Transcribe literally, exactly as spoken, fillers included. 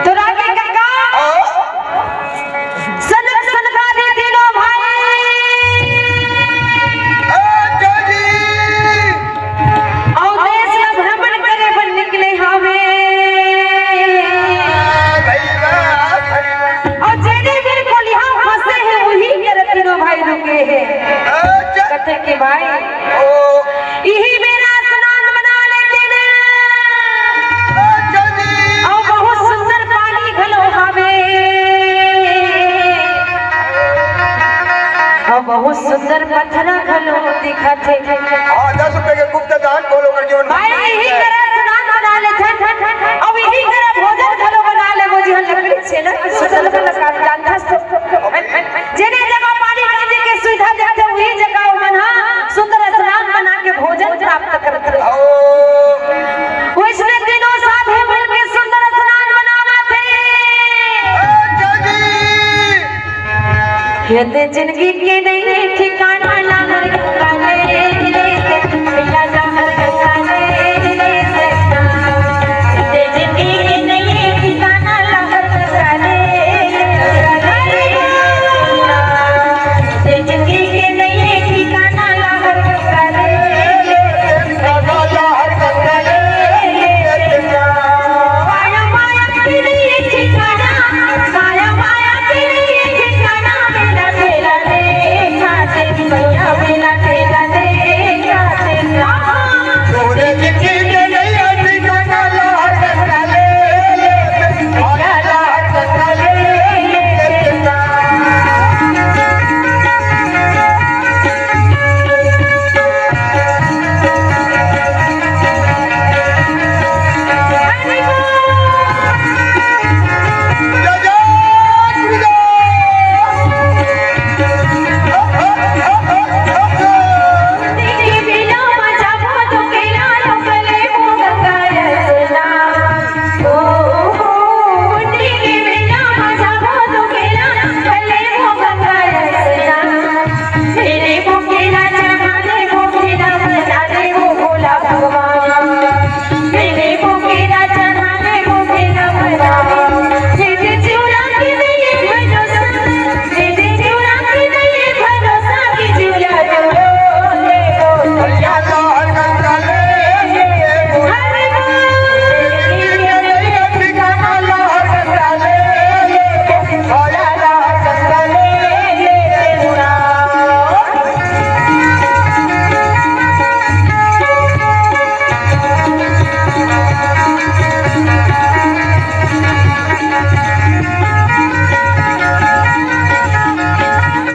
तोरा के कका सनक सनकादि तीनों भाई अउ देश ला भ्रमण करे बर निकले हवे। अउ जेने मेर कोलिहा फंसे हे, उही करा तीनों भाई रुके हे। कथे के भाई, इही बेरा स्नान बना लेते ने। अउ बहुत सुंदर पानी घलो हावे। अउ बहुत सुंदर पथरा घलो दिखत हे। हाँ, दस रुपए के गुप्त दान बोलो कर जीवन भाई, इही करा स्नान बना लेथन। अउ इही करा भोजन घलो बना लेबो जी, हम लकड़ी छेना के सुंदर कलाकार जानथस तो। जेने जगह पानी डाले के सुविधा देथे, उही जगह ओमन ह सुंदर स्नान बना के भोजन प्राप्त करथे। वइसने तीनों साधु मिलके सुंदर स्नान बनावत हे। ये दे जिंदगी के नई ठिकाना।